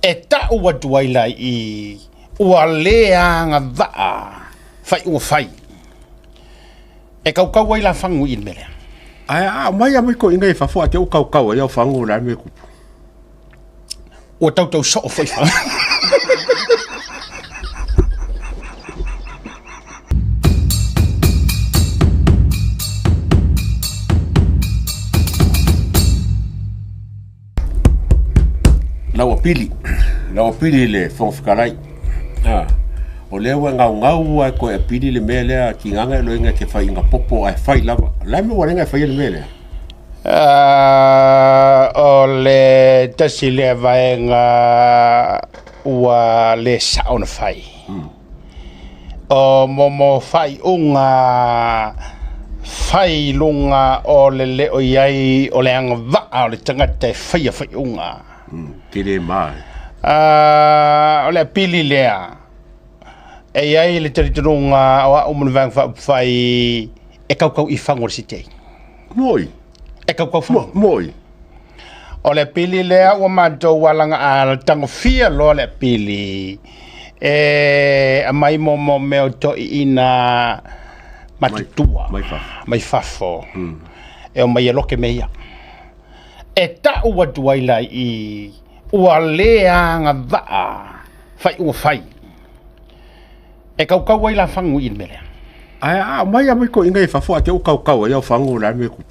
E ta'u atu ai la i i, ua lē agava'a fai'uga fai e kaukau ai la fagu i i le mea lea. Ae a aumai a mai toeaiina i fafo ae te i ua kaukau ai au fagu o le a le mea e tupu? Ua tautau soo foi fagu. Lau apili, lau apili i le Fofoga Fetalai. A, o lea ua e gaugau lava e toe apili le mea lea tigaga e loiga e te fai ina popo ae fai lava. O le a le mea ua ala ai ona e faia le mea lea? O le tasi lea vaega ua le sa'o ona fai. O momo faaiuga fai i luga o le le o i ai o le agavaa o le tagata e faia faaiuga. Tele ma. O le apili lea, e i ai le talitonuga o au ma le Vaega Faaupufai e kaukau i fagu o le sitei. Moi. E kaukau fagu. Moi. O le apili lea ua matou alaga tagofia loa le apili e aumai mo mea o toeaiina matutua mai fafo e omai e loke mea ia. E ta'u atu ai la i i, ua le agavaa faaiuga fai e kaukau ai la fagu i i le mea lea. Ae a aumai a mai toeaiina i fafo ae te i ua kaukau ai au fagu o le a le mea e tupu?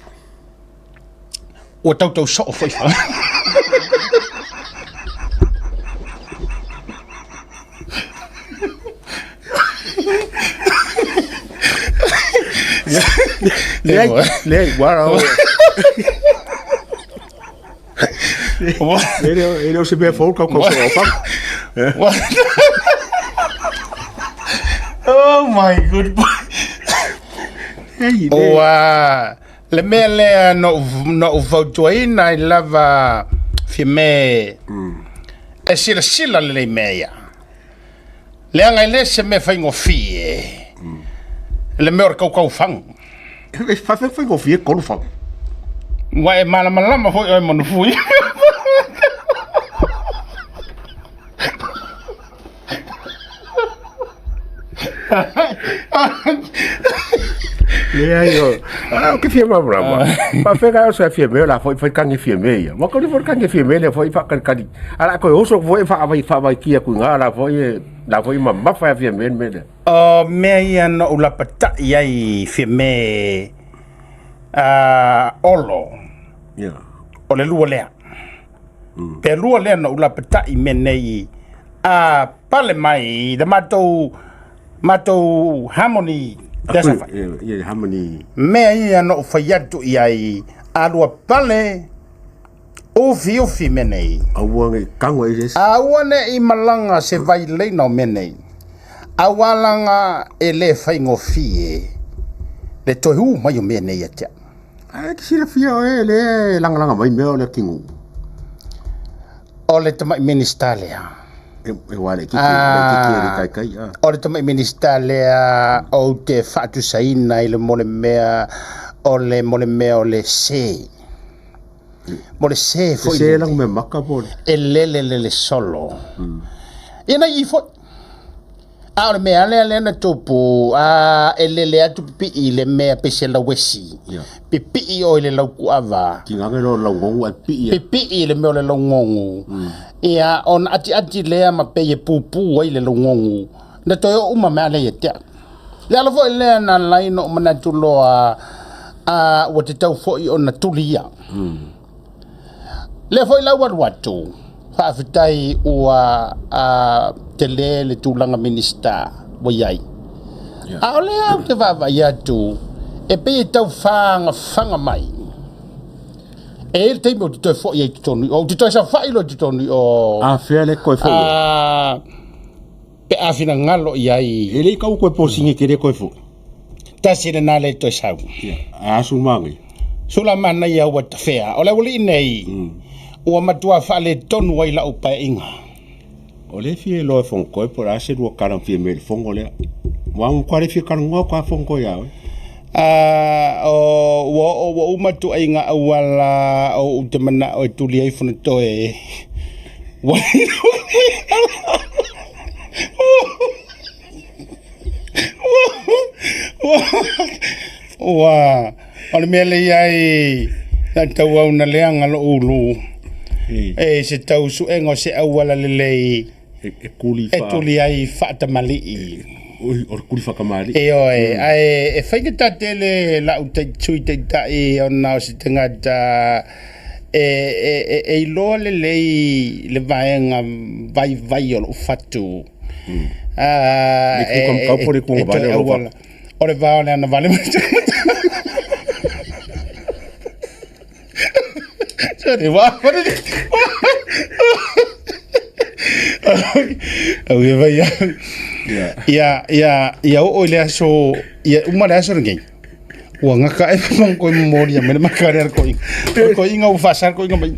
Ua tautau soo foi fagu. Leai, leai, ua o. E le o se mea fou kaukau soo o fagu. Oh my good boy. Ua Le mea lea na ou fautuaina ai lava Fiame e silasila lelei mea ia. Leaga e le se mea faigofie le mea o le kaukau fagu. E faigofie kolu fagu. Ua e malamalama foi oe Manufui. Leai o, a o ke fia malamalama. Faafegai o se fia mea la foi foi kani fia mea ia. Wa koni foi kani fia mea le foi fa kani kani. Ala ko oso foi fa vai fa vai kia ku nga la foi la foi ma ma fa fia mea mea le. O mea ia na ou lapata'i ai Fiame a Olo. Yeah. O le lua lea. Pe lua lea na ou lapata'i mea nei a pale mai le matou matou harmony lea sa fai. Ia harmony. Mea ia na ou fai atu i ai a lua pale ufiufi mea nei. Aua nei tago ai se isi. Aua nei malaga se vaileina o mea nei. Aua laga e le faigofie le toe ū mai o mea nei ia te au. Ae te silafia oe e le lagalaga mai mea o le atunuu. O le tamai Minista lea. E ua le kiki, le kiki le kai kai. O le tamai Minista lea ou te faatusaina i le mo le mea o le mo le mea o le se. Mo le se foi. Se lang me maka po. E lele lele solo. Ia na i foi. A o le mea lea lea na tupu, a e lele atu pipii i le mea pei se lauesi. Yeah. Pipii oe i le laukuava. Tigaga loa o le laugogo ae pipii ai. Pipii i le mea o le laugogo. Ia, ona atiati lea ma pei e pupu ai le laugogo. Na toe oo uma mai lava lea ia te au. Le ala foi lea na ala ai ona ou manatu loa, a ua tatau foi ona tuli ia. Lea foi la ua alu atu, faafetai ua tele le tulaga Minista ua i ai. A o lea ou te vaavaai atu, e pei e tau fagafaga mai. E i ai le taimi ou te toe foi ai i totonu i o, ou te toe saofai loa i totonu i o. A fea le toe foi ai? Pe a finagalo i ai. E le i tau toe posigi te le toe foi. Tasi lena le toe sau. Ia, a asu manaia. Sula manaia ua tafea. O le aualii nei, ua matua faaletonu ai lau paeaiga. O le fia iloa e Fonotoe po o le a se lua tala na fia mea i le fono lea. Aua ua matua le fia talanoa atu lava Fonotoe ia oe. Ua oo ua uma ituaiga auala ou te manao e tuli ai Fonotoe. Ua Ua o le mea lea i ai na tauau na leaga lou ulu e se tau suega o se auala lelei e tuli e tuli ai faatamalii. O le tuli faatamalii. Ioe, ae e faigata tele lau sui taitai ona o se tagata e, e, e, e iloa lelei le vaega vaivai o lou fatu. Ah, e, e, e, e, auala. O le va o le anavale Sorry, wa. Au e vai ia ia ia o le aso ia uma le aso lenei. Ua gaka e pang ko moria me makare ar ko. Ko inga u fasar ko inga mai.